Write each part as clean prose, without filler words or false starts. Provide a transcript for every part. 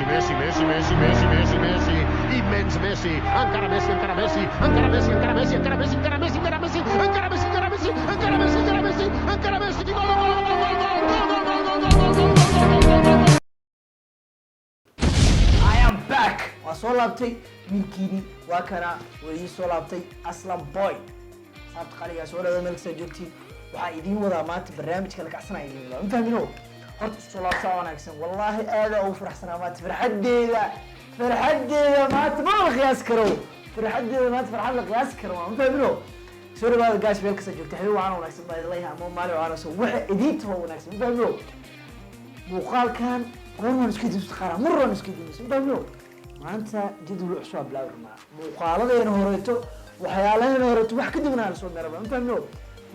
Messi, Messi, Messi, Messi, Messi, Messi, Messi, immens Messi, encara Messi, encara Messi, encara Messi, encara Messi, encara Messi, encara Messi, encara Messi, encara Messi, encara Messi, encara Messi, encara Messi, encara Messi, gol, gol, gol, gol, gol, gol, gol, gol, gol, gol, gol, gol, gol, gol, gol. I am back. Waa soo laabtay wiilkiini, waa kana, waa idiin soo laabtay Aslam Boy. Saabta qaligaa soo dhawaada meel kastaa joogtiin. Waxaa idiin wadaa maanta barnaamijka la kacsanaya idiin wadaa, ma fahmino? Horta isku soo laabtaa wanaagsan. Wallaahi aada ugu faraxsanaa maanta, farxaddeeda, farxaddeeda maanta ma la qiyaasi karo, farxaddeeda maanta farxad la qiyaasi karo, ma fahmino? Soo dhawaada guys, meel kasta joogta, habeen wacan wanaagsan baa idin leeyahay ama maalin wacan wanaagsan, waxa idiin taho wanaagsan, ma fahmino? Muuqaalkan goormaan isku idin qaara, mar waan isku idin, ma fahmino? Maanta jadwal cusub aa bilaabi rabnaa. Muuqaaladeena horeeto, waxyaalaheena horeeto wax ka duwanaa lasoo meeraba, ma fahmino?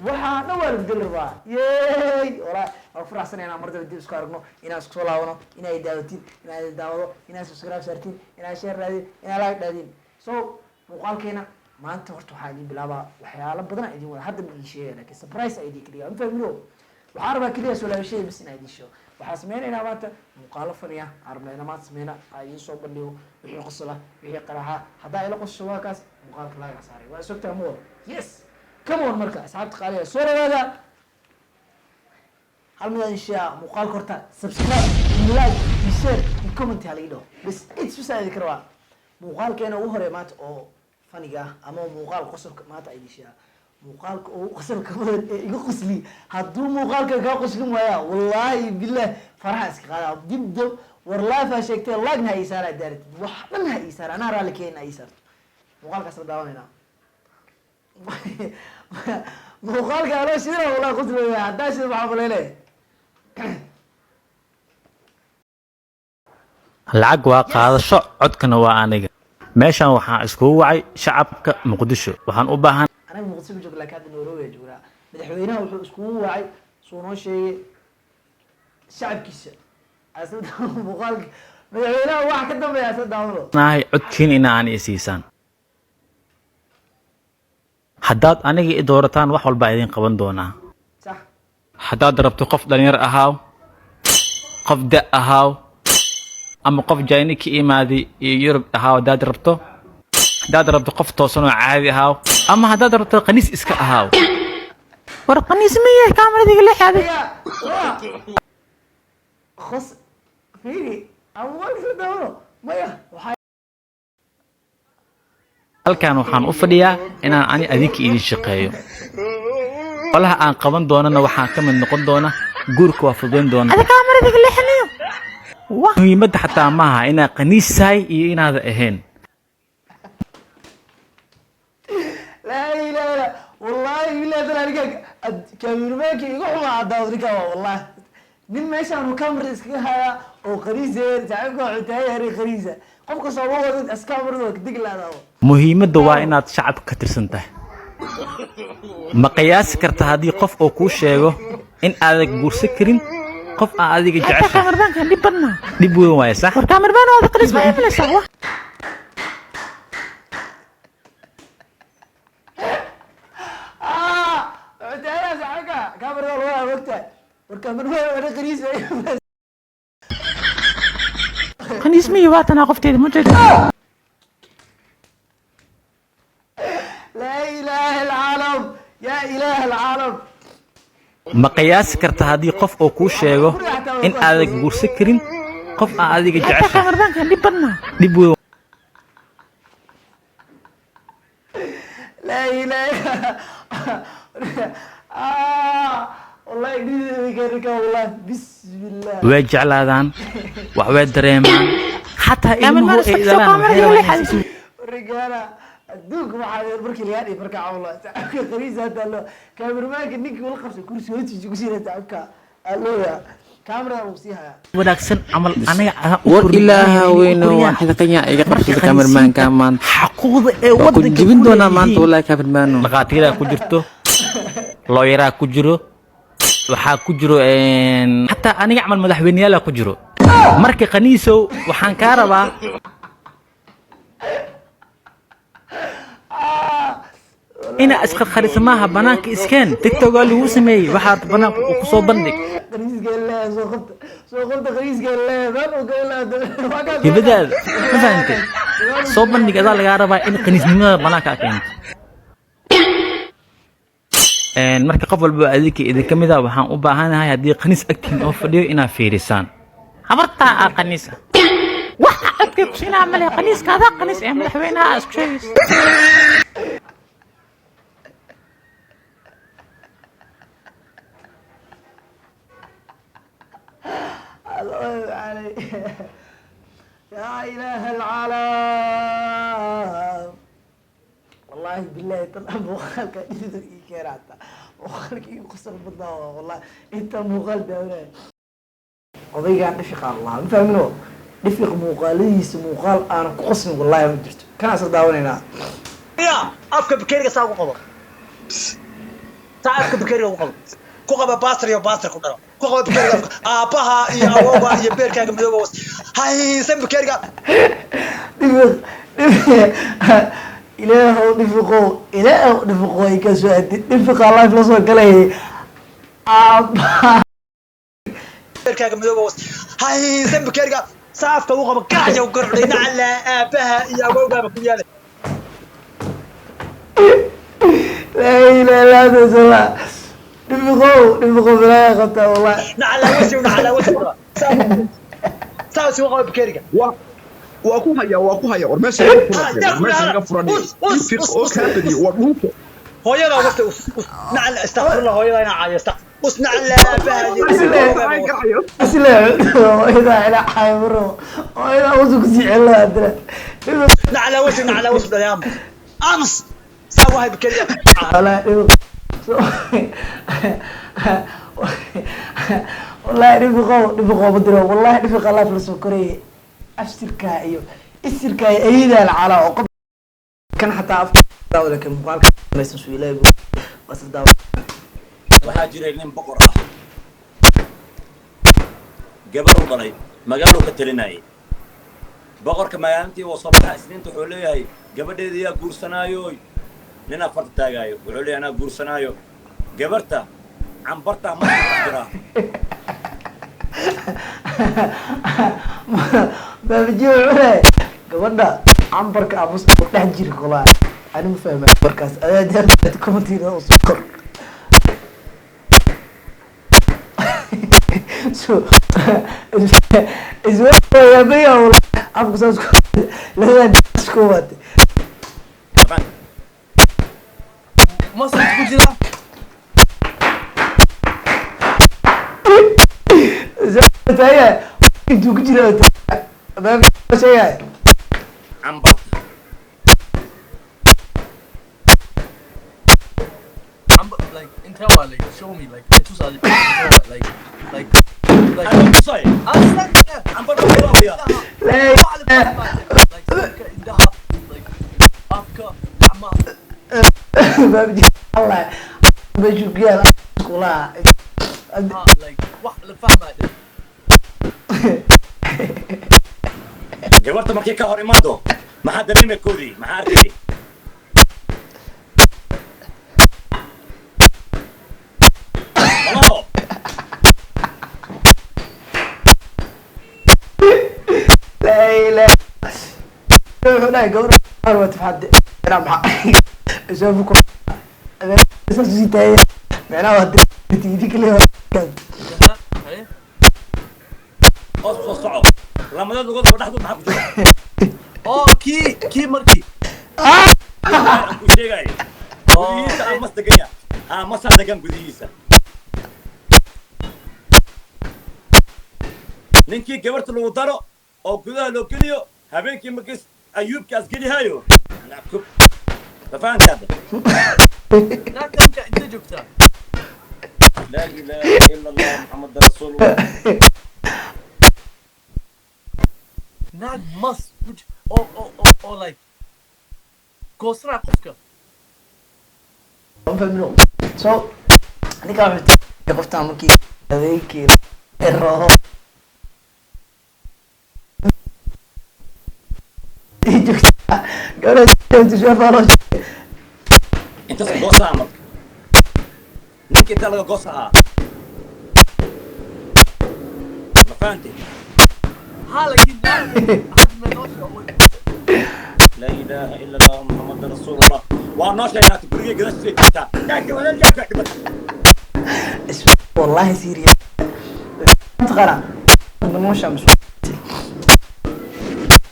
Waxaa dhan waa la bedeli rabaa. Yey, walaa waan faraxsanay inaan mar dambe dib isku aragno, inaan isku soo laabano, inay daawatin, inaan daawado, inaan subscribe saartin, inaan share raadin, inaan like dhaadin. So muuqaalkeena maanta horta waxaa idin bilaabaa waxyaalo badan aa idin wada, hadda ma idin sheegaya, laakiin surprise aa idin kaliya, ma fahmino? Waxaan rabaa keliya soo laabashada bas inaa idin sheego. Waxaa sameynaynaa maanta muuqaalo faniya aan rabnaa inaan maanta sameyna, aa idiin soo bandhigo wixii qosla, wixii qaraxa. Haddaa ila qosasho, waa kaas muuqaalka laaga saaray, waa sogtaa mo. Yes, come on. Marka asxaabta qaaliga soo dhawaada. Hal mid aan sheegaa: muuqaalka horta subscribe iyo like iyo share iyo comment ha laga dhaho, bas it's bas aan idinka rabaa. Muuqaalkeena ugu horeeya maanta oo faniga ah ama muuqaal qosolka maanta aan idin sheegaa, muuqaalka ugu qosolka badan ee iga qosli. Hadduu muuqaalka kaa qoslin waayaa, wallaahi billah faraxa iska qaadaa dib dab. War live ha sheegtee, like-na ha ii saara, daaratid wax dhan ha ii saara, anaa raalli keena ha ii saarto. Muuqaalkaas la daawanaynaa, muuqaalka aloo shidina, wallahi qoslaya haddaa shida maxaa malaynaya. Lacag waa qaadasho, codkana waa aniga. Meeshan waxaan iskugu wacay shacabka Muqdisho. Waxaan u baahan Anaga Muqdisho ma joog, laakiin hadda Nairobi aa joognaa. Madaxweynaha wuxuu iskugu wacay, suu noo sheegay, shacabkiisa. Asla muuqaalka madaxweynaha wax ka dambeeya asla daawado. Nahay codkiin ina aan i siisaan. Haddaad aniga i doorataan, wax walbaa idin qaban doonaa. Sax. Haddaad rabto qof dhalinyar ahaaw, qof da' ahaaw, ama qof China ka imaaday iyo Yurub ahaaw, haddaad rabto, haddaad rabto qof toosan oo caadi ahaaw, ama haddaad rabto qaniis iska ahaaw. War qaniis miye? Kaamaradiga la xaaday. Ya wa khos fiiri ama muuqaalka isla daawado maya waxaa. Halkan waxaan u fadhiyaa inaan ani adinka idin shaqeeyo. Qolaha aan qaban doonana waxaan ka mid noqon doona guurka waa fududayn doona. Ada kaamaradiga la xaniyo. Muhiimadda xataa maaha inaad qaniis tahay iyo inaada ahayn. Laa ilaha illa wallahi billahi taala, ninka kaamirmaanka iga xumaa haddaa ninka waa wallahi nin meeshaan uu kamarada iskaga hayaa oo qaniisa saaxiibka wuxuu taagan yahay qaniisa, qof kastoo ma wadin askamarada waa kadig laadaabo. Muhiimadda waa inaad shacabka ka tirsan tahay. Ma qiyaasi karta haddii qof uu kuu sheego in aadan guursan karin qof aan adiga Hataa jeceshahay? Kaamarbaankan dhib badnaa. Dhib weyn waaye, sax? War kaamarban waada qaniis ma imanaysaa wa? Wuxuu taagan yahay saaxiibka kamarada lagu hayaa, mogtahay? War kaamirmaan waa qaniisa. Qaniis miye? Waa tanaa qofteeda, ma jeedo. Laa ilaaha alcaalam, yaa ilaaha alcaalam. Ma qiyaasi karta haddii qof uu kuu sheego in aadan guursan karin qof aan adiga Hataa jeceshahay? Kaamarbaankan dhib badnaa. Dhib weyn. Laa ilaaha, wallahi dhididka wallahi, bismillah. Way jeclaadaan, wax way dareemaan, xataa Kaamarban ilmuhu ay iska soo dhalaan waxay kaamaradiga la rabaan inay xaaday. Rigaana adduunka waxaa markii lagaa dhihi markaa cawla saaxiibka qaniisa hadda loo kaamirmaanka ninkii ula qabsay kursi hoostiisa ku siina saaxiibka alooya kaamirada uu sii hayaa. Wanaagsan camal anaga aan u War kornay ilaaha inay u weyno koriyaan. Waa xidqanya iga Marka qabsada kaamirmaanka maanta. Xaquuqda ee Waa ku wadanka jibin ku doonaa maanta leeyihiin. Wallahi kaamirmaano. Dhakhaatiiraa ku jirto, looyaraa ku jiro, waxaa ku jiro xataa aniga camal madaxweyneyaala ku jiro. Marka qaniisow, waxaan kaa rabaa inaa isqarqarisa maaha, banaanka iskeen. TikTok waa lagu sameeyey, waxaad banaanka ku soo bandhig. Qaniiska ilaaha soo qabta. Soo qofta khaniiska leedan oo gabadha. Hibadaada, ma fahantay? Soo bandhig. Adaa lagaa rabaa in khaniisnimada banaanka aa keento. Marka qof walba adinka idinka mid ah, waxaan u baahanahay haddii khaniis agtiin oo fadhiyo inaad fiirisaan. Habartaa aa qaniis ah, waxa codkay ku siinaa male. Qaniiska adaa qaniis ee madaxweynaha aa isku sheegaysa. الله علي يا إله العالم، والله بالله طلع muuqaalka dhidid ii keena, xataa muuqaalka ii qosol badnaa waa wallahi inta muuqaal daawanaya. Odaygaan dhifiqa Allah ma fahmino, dhifiq muuqaaladiisa muuqaal aanan ku qoslin wallahi ma jirto. Kana isla daawanaynaa. Ya afka bakeeriga saa ugu qabo, saa afka bakeeriga ugu qabo, ku qaba baastar iyo baastar ku dharo, ku qaba bakeeriga afka aabbaha iyo awowga iyo beerkaaga midooba was haysan bakeeriga. Dhifiq, dhifiq, ilaahow dhifiqow, ilaahow dhifiqow ay ka soo adi. Dhifiqa live la soo galay aabbaha. Beerkaaga midooba was haysan bakeeriga saa afka ugu qabo, gacya u garcday nacala aabbaha iyo awowgaaba ku yaala. Laa ilaaha illa anta sallah. Dhifiqow, dhifiqow, bilaaya qabtaa wallahi. Nacala wasi, nacala wasi, saa ugu qaba bakeeriga. Waa ku haya, waa ku haya. War meesha laga furan, war meesha laga furan. Fiq oo kaa badiyo waa dhulka. Hooyada wasta us us nacala, astaghfirullah, hooyada ina caayo us nacala aabbaha iyo awowgaaba. Isla hooyadaa ila xaymaro, hooyadaa usu kusii celina hadana. Nacala wasi, nacala wasi dhalay ams saa wahay bakeeriga. Wallahi dhifiq, wallahi dhifiqow, dhifiqow ma diro. Wallahi dhifiqa live la soo korayay afsirkaa iyo isirkaa iyo ayadaa lacala oo qof kan xataa afka daawada kan muuqaalka laysan suilay bas daawa. Waxaa jiray nin boqor ah, gabar u dhalay, magaaluu ka talinayay boqorka. Magaalintii uu soo baxa Isniinta, wuxuu leeyahay: "Gabadheeda yaa guursanaayo?" Ninaa farta taagaayo, wuxuu leeyahay: "Anaa guursanaayo gabarta cambartaa." Ma jiraa? Baabajiyo wuxuu leeyahay gabadha cambarka amus dhex jiri kolaa. Ani ma fahma markaas, adaa daafad commentiina usoo qor. So iswayaabaya afka saas labadan isku waate. Masar ku jira. Taaya intuu ku jira baab sheegay. Cambarta. Like intee waa? Like show me, like tus adi intee waa, like Anaa tusay. Aslan. Cambarta waa waaya. Like sanka, indhaha, like afka, gacmaha. Baabji Allah meeshuu ku yaal iskulaha. Ha, like wax la fahmaayo. Gabarta markay ka hor imaado, maxaa dareemay koodii? Maxaa arkay? Malabo. Laa ilaaha, wuxuu dhahay gabadha waa tafxad micnaha maxaa soo ku saas usii taagay micnaha waa idinka leeyahay. Haye. Hoos soo soco, lamada lugood oo dhexdu maxaa ku jira? Oo kii markii Aan ku sheegay gudihiisa ah, mas degan ya ha, masaa degan gudihiisa. Ninkii gabarta lagu daro oo gudaha loo geliyo habeenkii markiis ayuubkaas gelihayo nacub, ma fahanti hadda? Naagta marka intee joogtaa? Laa ilaaha ila Allah, Maxamed rasuulullah. Naag mas oo like goosanaa qofka. Ma fahmino. So ninkaan wuxuu taagay qoftaan markii habeenkii rooho joogtaa gabadha joogta sheefaa loo sheegay. Intaas goosaha marka ninka intaa laga goosahaa, ma Fahantay? Ha, laakiin hadda ma noo sheego. Laa ilaaha ila Allah, Muhammad rasuulullah. Waa noo sheegay naagta guriga gadaashiisa joogtaa. Naagta walaalkaa dhibata. Wallahi serious, taqaana nolosha mas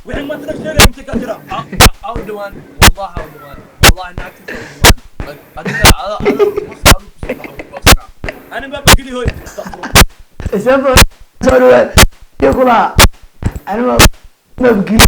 Wixii maanta dhan sheegaya intee ka jira? Aw dhawaan, wallahi aw dhawaan, wallahi naagtiisa aw dhawaan. Like, adiga ada ada adu kusoo baxo. Ani baa bageli hoy. Isaga soo dhawaad iyo kula anima mabgeli.